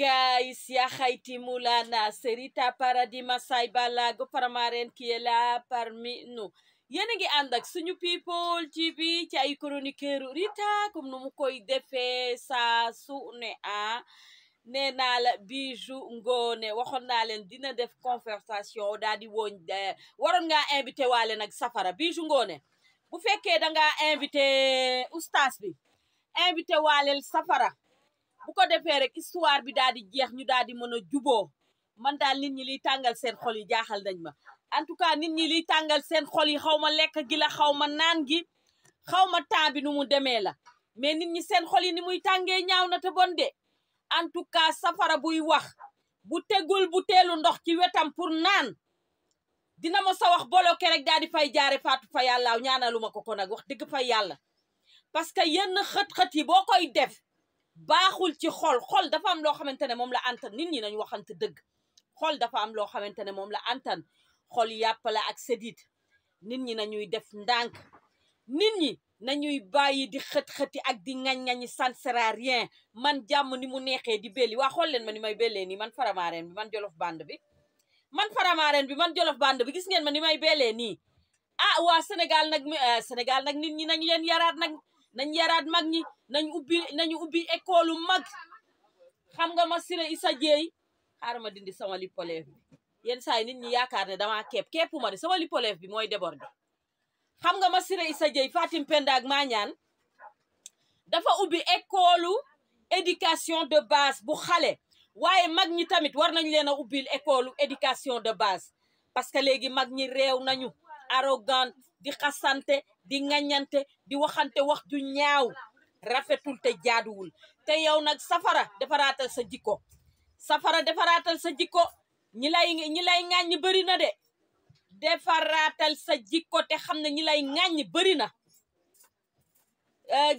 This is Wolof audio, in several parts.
guys, ya Haiti Moulana, Serita Paradis Masai Balago Paramaren qui est là parmi nous. Yéen a ngi ànd ak suñu people TV ci ay chroniqueur Rita comme nu mu koy defee saa su ne nee naa la Bijou Ngoné waxoon naa leen dina def conversation daal di woñ waroon ngaa invité waale nag Safara Bijou Ngoné bu fekkee da ngaa invité oustaz bi invité waaleel Safara bu ko defee rek histoire bi daal di jeex ñu daal di mën a juboo man daal nit ñi liy tàngal seen xol yi jaaxal nañ ma en tout cas nit ñi liy tàngal seen xol yi xaw ma lekk gi la xaw ma naan gi xaw ma temps bi nu mu demee la mais nit ñi seen xol yi ni muy tàngee ñaaw na te bon de en tout cas Safara buy wax bu tegul bu teelu ndox ci wetam pour naan dina ma sa wax bloqué rek daal di fay jaare faatu fa yàlla ñaanaluma ko nag wax dëgg fa yàlla parce que yenn xët-xët yi boo koy def baaxul ci xol dafa am loo xamante ne moom la antan nit ñi nañu waxante dëgg xol dafa am loo xamante ne moom la antan xol yàppala ak sédit nit ñi nañuy def ndànk nit ñi nañuy bàyyi di xët-xëti ak di ŋañ-ŋañi ça ne sert à rien man jàmm ni mu neexee di belli waa xool leen ma ni may bellee nii man faramaareen bi man jolof band bi man jolof band bi gis ngeen ma ni may bellee nii waa Sénégal nag nit ñi nañ leen yaraat nag nañ yaraat mag ñi nañu ubbi école mag xam nga ma Siré Issa Dieye xaaral ma dindi sama lipoleef bi yenn saa yi nit ñi yaakaar ne dama képp ma de sama lipoleef bi mooy débordé xam nga ma Siré Issa Dieye Fatim Penda ak Mañaan dafa ubbi école éducation de base bu xale waaye mag ñi tamit war nañ leen a ubbil école éducation de base parce que léegi mag ñi réew nañu arrogant di xasante di ŋañante di waxante wax ju ñaaw rafetul te jaaduwul te yow nag Safara defaraatal sa jikko ñi lay ŋàññi bëri na de defaraatal sa jikko te xam ne ñi lay ŋàññi bëri na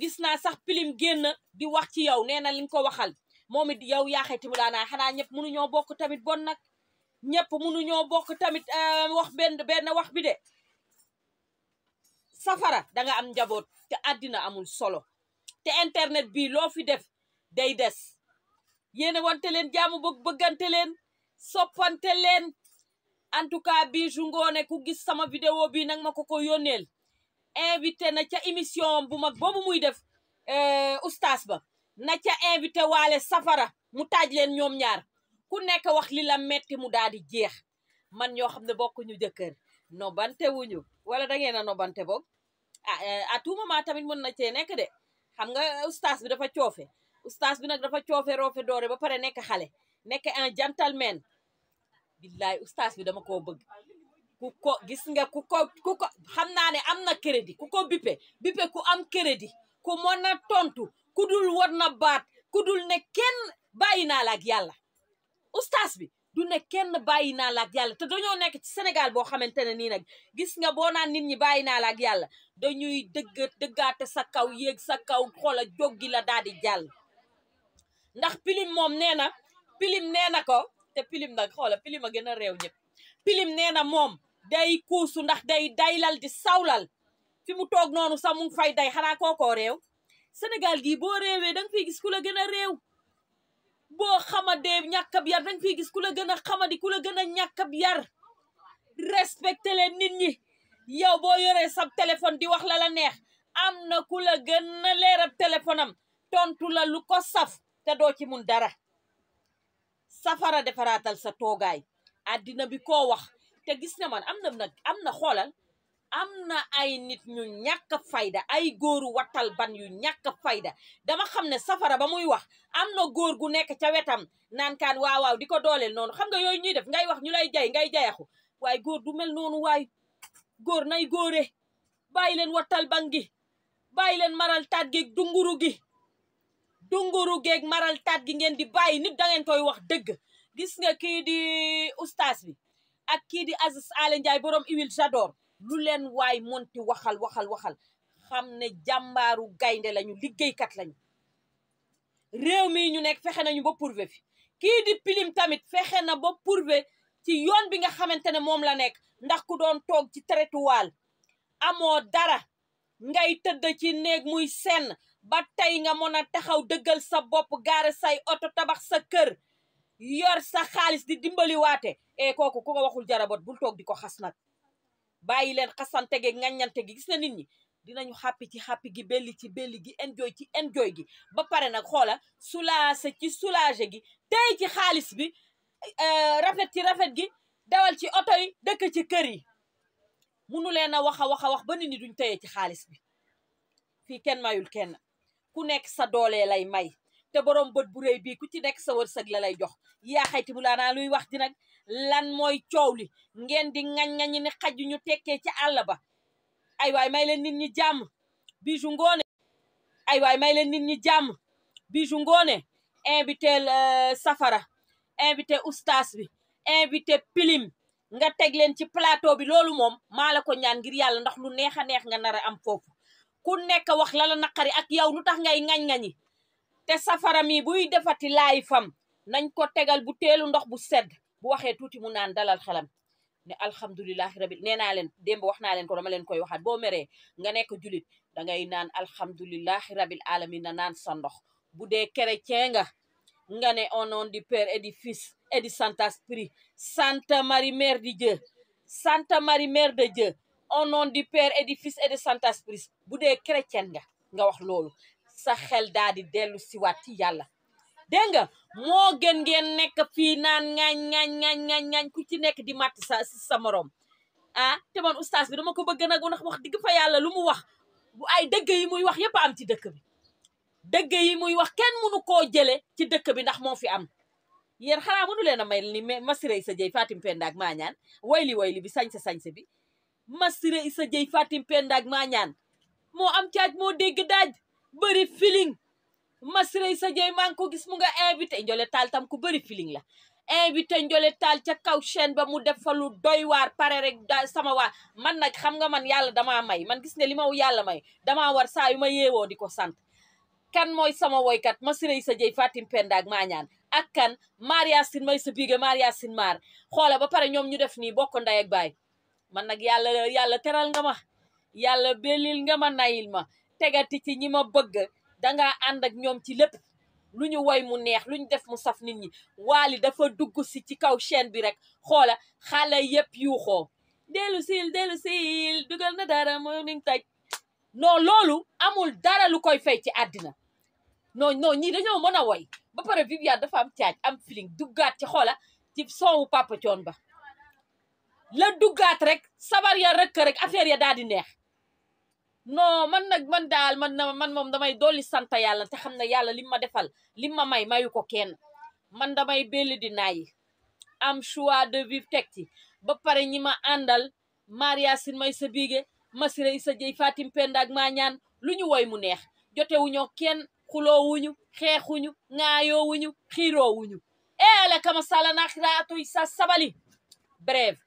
gis naa sax pilim génn di wax ci yow nee na li nga ko waxal moom it yow yaa Haiti Moulana xanaa ñëpp mënuñoo bokk tamit bon nag ñëpp mënuñoo bokk tamit wax benn wax bi de Safara danga am njaboot te àddina amul solo te internet bi loo fi def day des yéen wante leen jaamu bëggante leen soppante leen en tout cas Bijou Ngoné ku gis sama vidéo bi nag ma ko yónneel invité na ca émission bu mag boobu muy def oustaz ba na ca invité waale Safara mu taaj leen ñoom ñaar ku nekk wax li la metti mu daal di jeex man ñoo xam ne bokkuñu jëkkër nobante wuñu wala da ngeen a nobante boog à tout moment tamit mën na cee nekk de xam nga oustaz bi dafa coofe oustaz bi nag dafa coofe roofe doore ba pare nekk xale nekk un gentleman billaay oustaz bi dama koo bëgg ku ko gis nga ku ko xam naa ne am na crédit ku ko bippe ku am crédit ku mën a tontu ku dul war na baat ku dul ne kenn bàyyi naa la ak yàlla oustaz bi du ne kenn bàyyi naa la ak yàlla te dañoo nekk ci Sénégal boo xamante ne nii nag gis nga boo naan nit ñi bàyyi naa la ak yàlla dañuy dëggaate sa kaw yéeg sa kaw xoola joggi la daal di jàll ndax pilim moom pilim nee na ko te pilim nag xoola pilim a gën a réew ñëpp pilim nee na moom day kuusu ndax day daylal di sawlal fi mu toog noonu sax mu ngi fay day xanaa kookoo réew Sénégal gii boo réewee danga fiy gis ku la gën a réew boo xamadee ñàkkab yar danga fiy gis ku la gën a xamadi ku la gën a ñàkkab yar respecté leen nit ñi yow boo yoree sab téléphone di wax la neex am na ku la gën a leerab téléphone am tontu la lu ko saf te doo ci mun dara Safara defaraatal sa toogaay àddina bi koo wax te gis na man am na xoolal am na ay nit ñu ñàkk fayda ay góoru wattal ban yu ñàkk fayda dama xam ne Safara ba muy wax am na góor gu nekk ca wetam naan kaan waaw di ko dooleel noonu xam nga yooyu ñuy def ngay wax ñu lay jay ngay jayaxu waaye góor du mel noonu waay góor nay góore bàyyi leen wattal ban gi bàyyi leen maral taat gi dunguru geeg maral taat gi ngeen di bàyyi nit dangeen koy wax dëgg gis nga kii di oustaz bi ak kii di Aziz Ale Ndiaye borom huile j'adore lu leen waay monti waxal xam ne jàmbaaru gaynde lañu liggéeykat lañu réew mi ñu nekk fexe nañu ba prouver fi kii di pilim tamit fexe na ba prouver ci yoon bi nga xamante ne moom la nekk ndax ku doon toog ci trottoir amoo dara ngay tëdd ci néeg muy senn ba tey nga mën a taxaw dëggal sa bopp gaare say oto tabax sa kër yor sa xaalis di dimbali waate kooku ku ko waxul jarabot bul toog di ko xas nag. bàyyi leen xasante gi ngaññante gi gis na nit ñi dinañu xàppi ci xàppi gi belli ci belli gi enjoy ci enjoy gi ba pare nag xoola soulagé ci soulagé gi tey ci xaalis bi rafet ci rafet gi dawal ci oto yi dëkk ci kër yi munu leen a wax ba nit ñi duñ teye ci xaalis bi. fii kenn mayul kenn ku nekk sa doole lay may te borom bët bu rëy bii ku ci nekk sa wërsëg la lay jox yaa xayti mu laanaa luy wax di nag lan mooy coow li ngeen di ngañ-ngañi ni xaj ñu tekkee ci àll ba. ay waay may leen nit ñi jàmm Bijou Ngoné ay waay may leen nit ñi jàmm Bijou Ngoné invité Safara invité oustaz bi invité Pilim nga teg leen ci plateau bi loolu moom maa la ko ñaan ngir yàlla ndax lu neex a neex nga nar a am foofu ku nekk wax la la naqari ak yow lu tax ngay ngañ-ngañi te Safara mi buy defati laay fam nañ ko tegal bu teelu ndox bu sedd bu waxee tuuti mu naan dalal xelam ne alhamdulilahi rabil nee naa leen démb wax naa leen ko dama leen koy waxaat boo meree nga nekk julit dangay naan alhamdulilahi rabil alamin na naan sa ndox bu dee chrétien nga ne au nom du Père et du Fils et du Saint-Esprit Sainte Marie Mère de Dieu Sainte Marie Mère de Dieu au nom du Père et du Fils et du Saint-Esprit bu dee chrétien nga wax loolu sa xel daal di dellu siwaat ci yàlla dégg nga moo gën ngeen nekk fii naan ŋaañ ku ci nekk di matt sa morom te man oustaz bi dama ko bëgg nag ndax wax digg fa yàlla lu mu wax bu ay dëgg yi muy wax yépp am ci dëkk bi dëgg yi muy wax kenn mënu koo jële ci dëkk bi ndax moo fi am yéen xanaa mënu leen a may ni Massiré Issa Dieye Fatim Penda ak Mañaan wayli bi sañse bi Massiré Issa Dieye Fatim Penda ak Mañaan moo am caaj moo dégg daaj bëri feeling Massiré Issa Dieye maa ngi ko gis mu nga invité Ndiolé Tall tam ku bëri feeling la invité Ndiolé Tall ca kaw chaîne ba mu def fa lu doy waar pare rek sama waar man nag xam nga man yàlla damaa may man gis nga li ma yàlla may damaa war saa yu ma yeewoo di ko sant kan mooy sama woykat Massiré Issa Dieye Fatim Penda ak Mañaan ak kan Maria Sin may sa biige Maria Sin maar xoola ba pare ñoom ñu def nii bokk nday ak baay man nag yàlla teral nga ma yàlla belil nga ma nayil ma tegati ci ñi ma bëgg dangaa ànd ak ñoom ci lépp lu ñu woy mu neex lu ñu def mu saf nit ñi Wally dafa dugg si ci kaw chaîne bi rek xoola xale yépp yuuxoo dellu sil dugal na dara moo niñ taj non loolu amul dara lu koy fay ci àddina non ñii dañoo mën a woy ba pare Viviane dafa am caaj am feeling duggaat ci xoola ci soowu Papa Thione ba la duggaat rek sabar ya rëkk rek affaire ya daal di neex non man moom damay dolli sant yàlla te xam ne yàlla lim ma defal lim ma mayu ko kenn man damay belli di nayi am choix de vivre teg ci ba pare ñi ma àndal Maria Sin may sa biige Massiré Issa Dieye Fatim Penda ak Mañaan lu ñu woy mu neex jotewuñoo kenn xuloowuñu xeexuñu ŋaayoowuñu xiiroowuñu la kama sala naxiraatuy sa sabali bref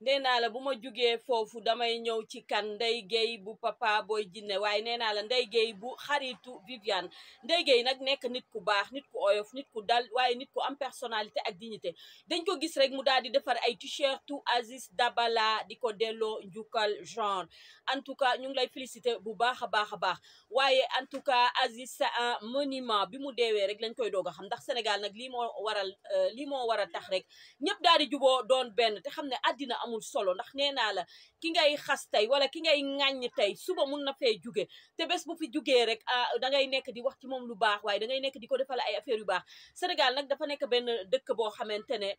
nee naa la bu ma jugee foofu damay ñëw ci kan Ndeye Gueye bu Papa Boy Djiné waaye nee naa la Ndeye Gueye bu xaritu Viviane Ndeye Gueye nag nekk nit ku baax nit ku oyof nit ku dal waaye nit ku am personnalité ak dignité dañ ko gis rek mu daal di defar ay t-shirtu Aziz Dabala di ko delloo njukkal genre en tout cas ñu ngi lay féliciter bu baax a baax waaye en tout cas Aziz c'est un monument bi mu deewee rek lañ koy doog a xam ndax Sénégal nag lii moo war a tax rek ñëpp daal di juboo doon benn te xam ne àddina amul solo ndax nee naa la ki ngay xas tey wala ki ngay ŋàññ tey suba mun na fee jóge te bés bu fi jógee rek dangay nekk di wax ci moom lu baax waaye dangay nekk di ko defal ay affaire yu baax Sénégal nag dafa nekk benn dëkk boo xamante ne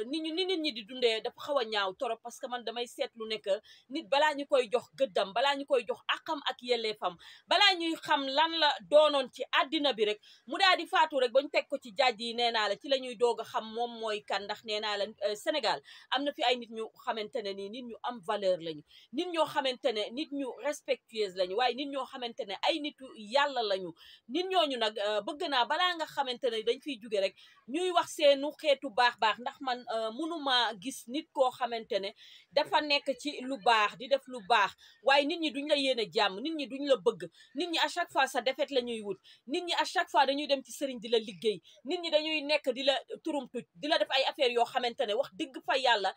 nit ñi di dundee dafa xaw a ñaaw torop parce que man damay seetlu ne que nit balaa ñu koy jox gëddam balaa ñu koy jox akam ak yelleefam balaa ñuy xam lan la doonoon ci àddina bi rek mu daal di faatu rek bañ teg ko ci jaaj yi nee naa la ci la ñuy doog a xam moom mooy kan ndax nee naa la Sénégal am na fi ay nit ñu xamante ne nii nit ñu am valeur lañu nit ñoo xamante ne nit ñu respectueuse lañu waaye nit ñoo xamante ne ay nitu yàlla lañu nit ñooñu nag bëgg naa balaa nga xamante ne dañ fiy jóge rek ñuy wax seenu xeetu baax ndax man mënuma gis nit koo xamante ne dafa nekk ci lu baax di def lu baax waaye nit ñi duñ la yéene jàmm nit ñi duñ la bëgg nit ñi à chaque fois sa défaite la ñuy wut nit ñi à chaque fois dañuy dem ci sëriñ di la liggéey nit ñi dañuy nekk di la turum tuj di la def ay affaires yoo xamante ne wax dëgg fa yàlla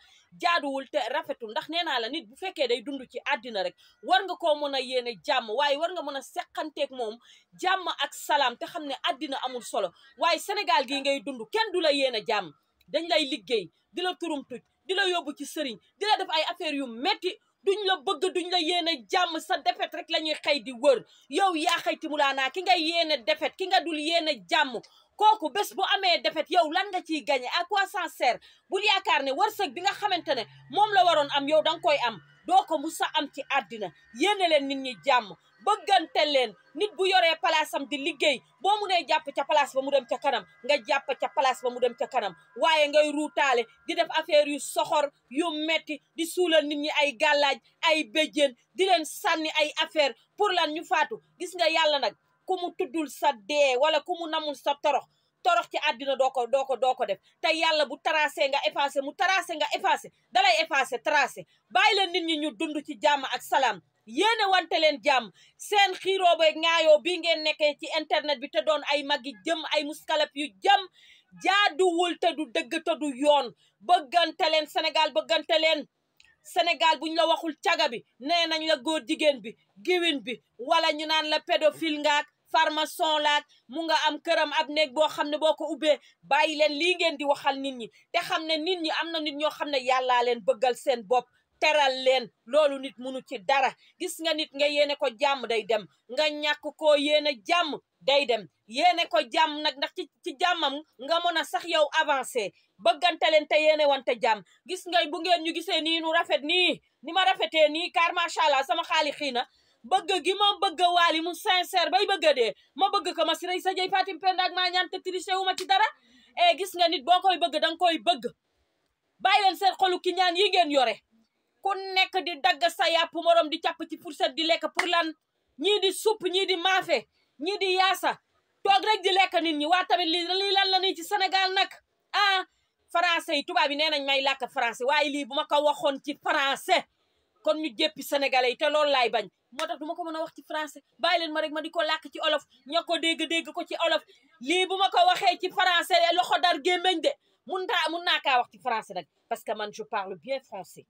jaaduwul te rafetul ndax nee naa la nit bu fekkee day dund ci àddina rek war nga koo mën a yéene jàmm waaye war nga mën a seqanteeg moom jàmm ak salaam te xam ne àddina amul solo waaye Sénégal gii ngay dund kenn du la yéene jàmm dañ lay liggéey di la turum tuj di la yóbbu ci sëriñ di la def ay affaires yu metti duñ la bëgg duñ la yéene jàmm sa defet rek la ñuy xëy di wër yow yaa xëyti mu laa naa ki nga yéene defet ki nga dul yéene jàmm kooku bés bu amee defet yow lan nga ciy gagné à quoi ça sert bul yaakaar ne wërsëg bi nga xamante ne moom la waroon am yow danga koy am doo ko musa am ci àddina yéene leen nit ñi jàmm bëggante leen nit bu yoree palaasam di liggéey boo munee jàpp ca place ba mu dem ca kanam nga jàpp ca place ba mu dem ca kanam waaye ngay ruutaale di def affaire yu soxor yu metti di suulal nit ñi ay gàllaaj ay béjjén di leen sànni ay affaire pour lan ñu faatu gis nga yàlla nag ku mu tuddul sa dee wala ku mu namul sa torox ci àddina doo ko def te yàlla bu tracé nga effacé mu tracé nga effacé dalay effacé tracé bàyyi leen nit ñi ñu dund ci jàmm ak salaam yéene wante leen jàmm seen xiiroo ba ŋaayoo bi ngeen nekkee ci internet bi te doon ay magi jëm ay muskalap yu jëm jaaduwul te du dëgg te du yoon bëggante leen Sénégal bëggante leen Sénégal buñ la waxul caga bi nee nañ la góor jigéen bi giwin bi wala ñu naan la pédophile ngaak farmason laak mu nga am këram ab néeg boo xam ne boo ko ubbee bàyyi leen lii ngeen di waxal nit ñi te xam ne nit ñi am na nit ñoo xam ne yàllaa leen bëggal seen bopp teral leen loolu nit munu ci dara gis nga nit nga yéene ko jàmm day dem nga ñàkk koo yéene jàmm day dem yéene ko jàmm nag ndax ci jàmmam nga mën a sax yow avancé bëggante leen te yéene wante jàmm gis nga bu ngeen ñu gisee nii nu rafet nii ni ma rafetee nii car macha allah sama xaali xiina bëgg gi ma bëgg waali mu sincère bay bëgg dee ma bëgg ko ma si rey sa jëy Fatim Penda ak maa ñaan te triché wu ma ci dara gis nga nit boo koy bëgg danga koy bëgg bàyyi leen seen xolu ki ñaan yi ngeen yore ku nekk di dagg sa yàpp morom di càpp ci fourchette di lekk pour lan ñii di supp ñii di maafe ñii di yaasa toog rek di lekk nit ñi waa tamit lii lan la nii ci Sénégal nag français yi tubaab yi nee nañ may làkk français waaye lii bu ma ko waxoon ci français kon ñu jéppi sénégalais yi te loolu laay bañ moo tax du ma ko mën a wax ci français bàyyi leen ma rek ma di ko làkk ci olof ña ko dégg ko ci olof lii bu ma ko waxee ci français loxo dar gémmeñ de mun naa kaa wax ci français nag parce que man je parle bien français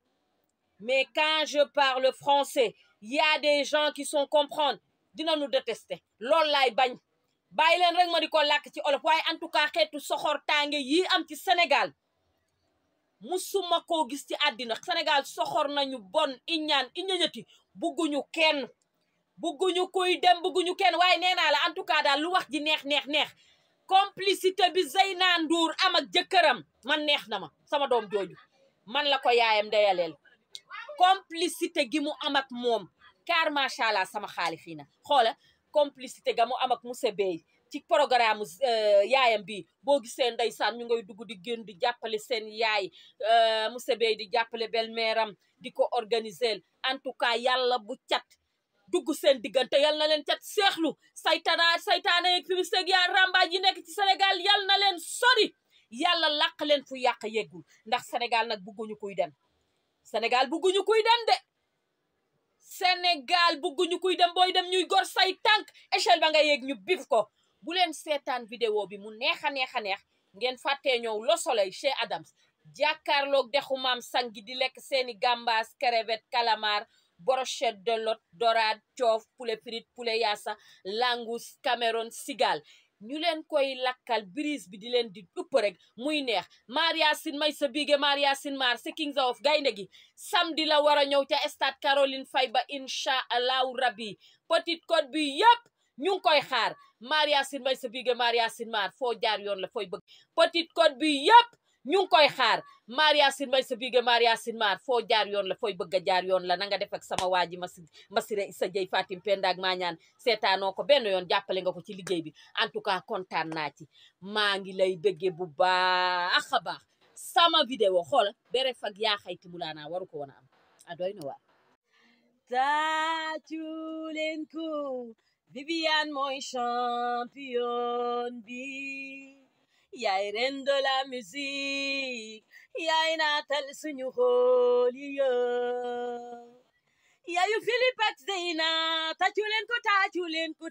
mais quand je parle français y a des gens qui sont comprendre dinañu détester loolu laay bañ bàyyi leen rek ma di ko làkk ci olof waaye en tout cas xeetu soxor tànge yi am ci Sénégal musuma koo gis ci àddina Sénégal soxor nañu bon iñañati bugguñu kenn bugguñu kuy dem bugguñu kenn waaye nee naa la en tout cas daal lu wax ji neex complicité bi Zeyna Ndour am ak jëkkëram man neex na ma sama doom jooju man la ko yaayam dayaleel complicité gi mu am ak moom car macha allah sama xaali fii na xoola complicité ga mu am ak monsieur Bey ci programme yaayam bi boo gisee ndeysaan ñu ngay dugg di génn di jàppale seen yaay monsieur Bey di jàppale belle-mère am di ko organiser en tout cas yàlla bu cat dugg seen diggante yal na leen cat seexlu saytaane yeeg fi mu seeg yaa rambaaj yi nekk ci Sénégal yal na leen sori yàlla làq leen fu yàq yeggul ndax Sénégal nag bugguñu kuy dem Sénégal bugguñu kuy dem de Sénégal bugguñu kuy dem booy dem ñuy gor say tànk échelle ba nga yéeg ñu bif ko bu leen seetaan vidéo bi mu neex a neex ngeen fàttee ñëw Le Soleil chez Adams jàkkaarloog dexu maam sangi di lekk seeni gambas crevette calamar brochette de lot dorade coof poulet frite poulet yassa langous Cameroun sigal ñu leen koy lakkal brise bi di leen di upp rek muy neex Maria Sin may sa bige Maria Sin Mar se Kings of gaynde gi samedi la war a ñëw ca stade Caroline Faye ba incha allahu rabbi Petite Côte bi yëpp ñu ngi koy xaar Maria Sin may sa bige Maria Sin Mar foo jaar yoon la fooy bëgg Petite Côte bi yëpp ñu ngi koy xaar Maria Sin may sa bige Maria Sin Mar foo jaar yoon la fooy bëgg a jaar yoon la na nga def ak sama waa ji masire sa jëy Fatim Penda ak maa ñaan seetaanoo ko benn yoon jàppale nga ko ci liggéey bi en tout cas kontaan naa ci maa ngi lay bëggee bu baax a baax sama vidéo xoola bere fag yaa xayti mulaanaa waru ko woon a am a doy na waar tàccu leen ko Viviane mooy champion bi yaay reine de la musique yaay naatal suñu xool yi yaayu Philippe ak Zeyna tàccu leen ko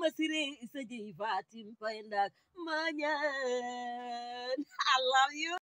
masire isa jey fatim pay ndak mañan I love you